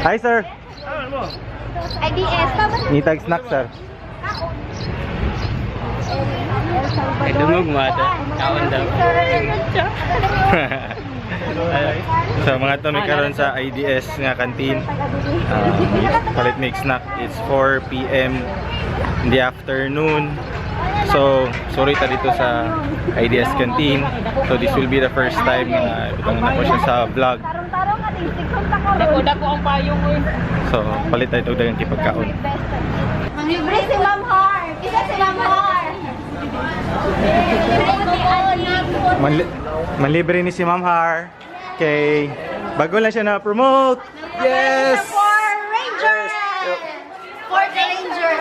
Hi, sir. IDS. Tama. Nitag snack, sir. Ay, dungog mo ata. Kaon daw. So mga to, may karon sa IDS nga canteen. Palit make snack. It's 4 p.m. in the afternoon. So, sorry ta dito sa IDS canteen. So this will be the first time na ibutang na ko siya sa vlog. Tarong-tarong ka din. Sigong ta karon. Dako ang payong eh. So, palit tayo og dagang kipagkaon. Libre si Ma'am Har. Isa si Ma'am Har. Manlibre ni si Ma'am Har. Kay bago lang siya na promote. Yes! For Ranger! Ford Ranger.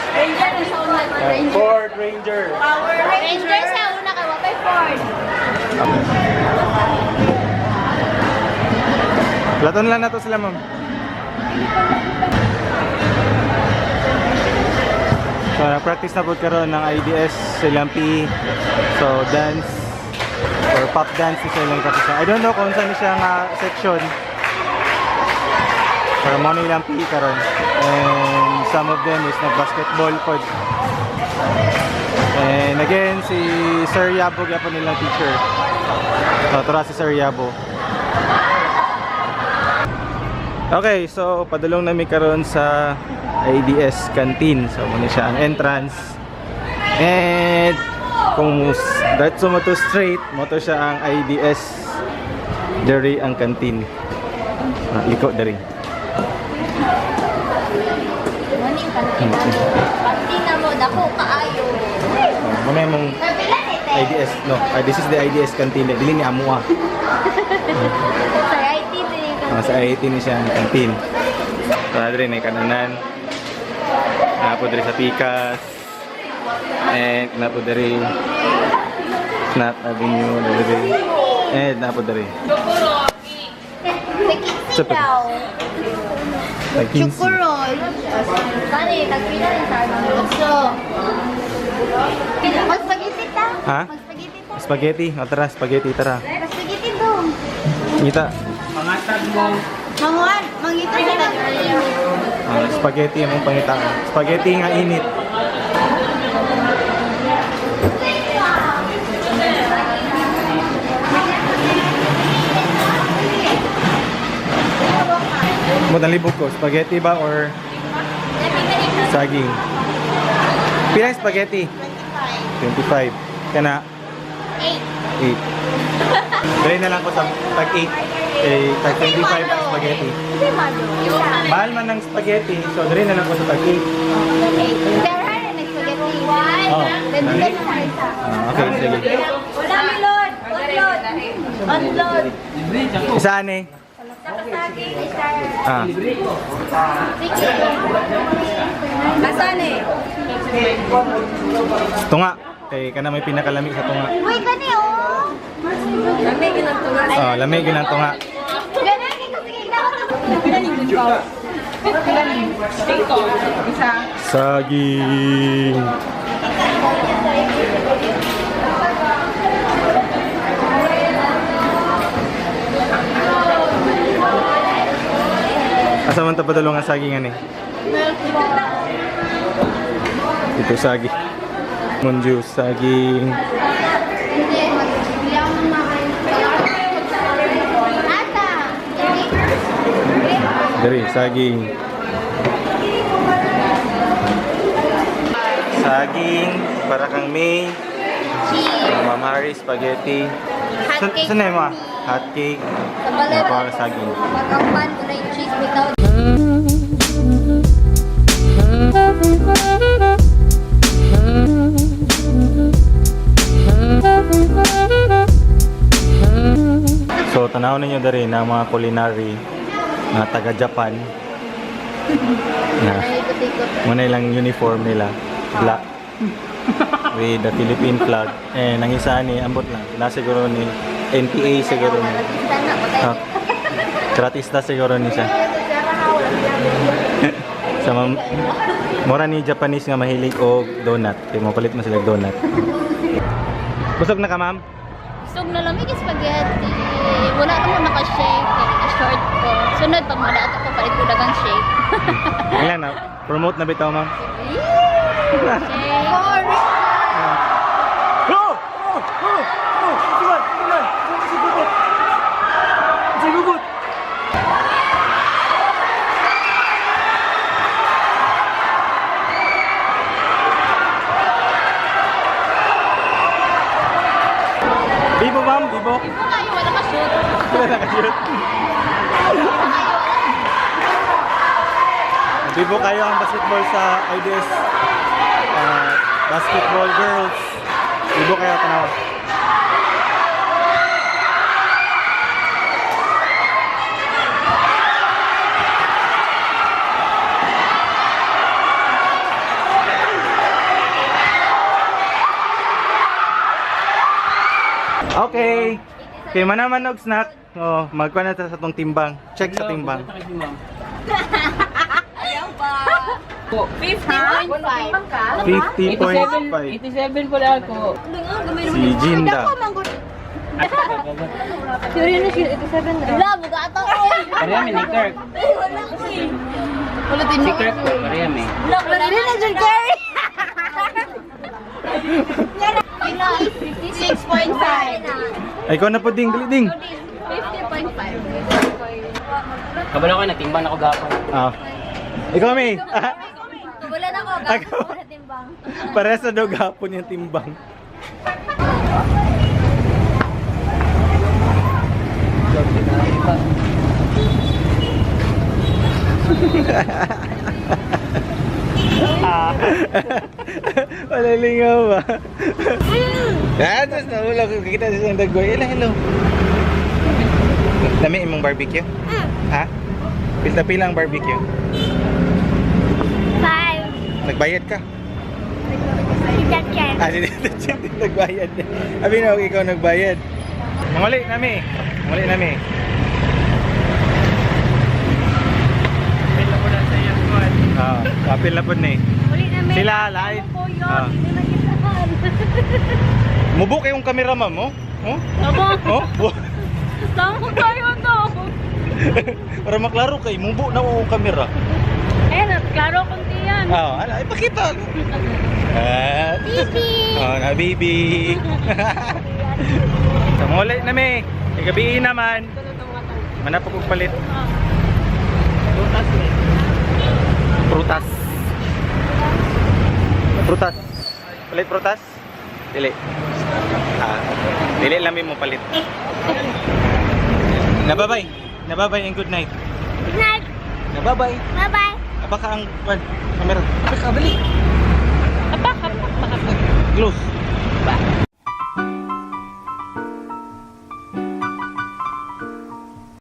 Ranger na sa una. Ford Ranger. Power Ranger sa una ka, wapay Ford. Platon lang na to sila, ma'am. So, na-practice na po karon ng IDS silang PE. So, dance or pop dance is ilang practice. I don't know kung saan siya nga section. Pero mo na ilang PE karon. And some of them is nag-basketball po. And again, si Sir Yabo gyapon nilang teacher. So, tura si Sir Yabo. Okay, so padulong nami karon sa IDS canteen. So muna siya ang entrance. And kung diretso mo to straight, mo to siya ang IDS. Diri ang canteen. Ah, liko diri. Morning, kantina mo. Kantina mo, dako kaayo. So, muna yung Nabila ni te. IDS, no. Ah, this is the IDS canteen. Dili ni amo ah. Sa IT din. Ah, sa IIT ni siya ang canteen. So, na diri na kananan. Napo diri sa Pikas. And napo diri Snap Avenue diri. And napo diri. Sa Kixi daw. Nag-15. Chukurol. Kani, tagpila rin sa So, mag-spaghetti ta. Ha? Mag-spaghetti ta. Spaghetti, o tara, spaghetti, tara. Mag-spaghetti dong. Ngita, Pangatag mo. Manguan, mangita sa tag. Ah, spaghetti among pangitaan. Spaghetti nga init. Mo nalibog ko, spaghetti ba or saging? Pila yung spaghetti? 25. Kana 8. 8. Dali na lang ko sa tag 8. Eh, tag 25 ang spaghetti. Hindi malo. Mahal man ng spaghetti, so dali na lang ko sa tag 8. Pero hari nag-spaghetti. Oh. Then dito na sa isa. Ah, okay, sige. Wala mi Lord. Unload. Unload. Isa ani? Sa saging isa. Ah. Sige. Asan eh? Tunga. Kay kana may pinakalami sa tunga. Uy, kani oh. Lamig yun ang tunga. Oh, lami gyud ang tunga. Ganun kasi Isa. Saging. Asa man ta padulong ang saging ani? Ito saging. Lemon juice, saging. Hindi, magbili ako ng makain. Ata! Diri, saging. Saging, para kang May. Cheese. Ma'am Harry, spaghetti. Hot cake Saan na yung for mga? me. Hot cake. Sa balay. Nakuha ka saging. Pagkampan ko na yung cheese without. So, tanaw ninyo diri na mga culinary na taga Japan. Na, Ikot-ikot. muna ilang uniform nila, black with the Philippine flag. Eh, nang isa ni ambot lang. Na siguro ni NPA siguro ni. Artista na, patay. Ah, gratis na siguro ni siya. Sa mam mura ni Japanese nga mahilig og donut. Kay mopalit man sila og donut. Busog na ka, ma'am? Busog na lamig spaghetti. Wala na mo naka-shake, kay naka-short ko. So, Sunod pag madaot ako, palit ko dagang shake. Ilan na? Promote na bitaw, ma'am. Shake. Oh! Oh! Oh! Oh! Siwan! Siwan! Sigubot! Sigubot! Bibo, ma'am, bibo. Bibo kayo, wala ka shoot. Wala nakashoot. Bibo kayo ang basketball sa IDS. Basketball girls. Bibo kayo, tanaw. Okay. Okay, manaman og snack. Oh, magkuha na ta sa tong timbang. Check sa timbang. Ayaw ba? 50.5. 50.5. 87 pala ako. Si Jinda. Wala, bugato ko. Pareha mi ni Kirk. Wala ko eh. Wala din Si Kirk ko, pareha mi. Wala, wala na dyan, Gary. 56.5. Ay, ikaw na po ding, dali ding. 50.5. Kabalo ko, natimbang ako gapon. Ah. Ikaw, May. Wala na ako. Ako. Wala timbang. Parehas na daw gapon yung timbang. Wala lingaw ba? Ah, just nahulog. Kita sa isang dagoy. Hello, hello. Lami imong barbecue? Ha? Pila-pila ang barbecue. 5. Nagbayad ka? Tita Chen. Ah, si Tita Chen din nagbayad. Abi na, ikaw nagbayad. Manguli nami. Manguli nami. Ah, kapil na po ni. Sila, lain. Ah. Mubo kayong kamera, ma'am, oh? Oh? Oh? Oh? Tama kayo to. Para maklaro kay, mubo na akong kamera. Eh, klaro kunti yan. Ah, ala, ipakita. Ah, Bibi. Oh, na baby. Manguli nami. Gabi naman. Manapag og palit. Prutas. Prutas. Palit prutas? Dili. Ah, dili lang mo palit. Nababay. Nababay and good night. Good night. Nababay. Bye-bye. Abaka ang kwan, kamera. Abaka dali. Apak, apak, apak. Close.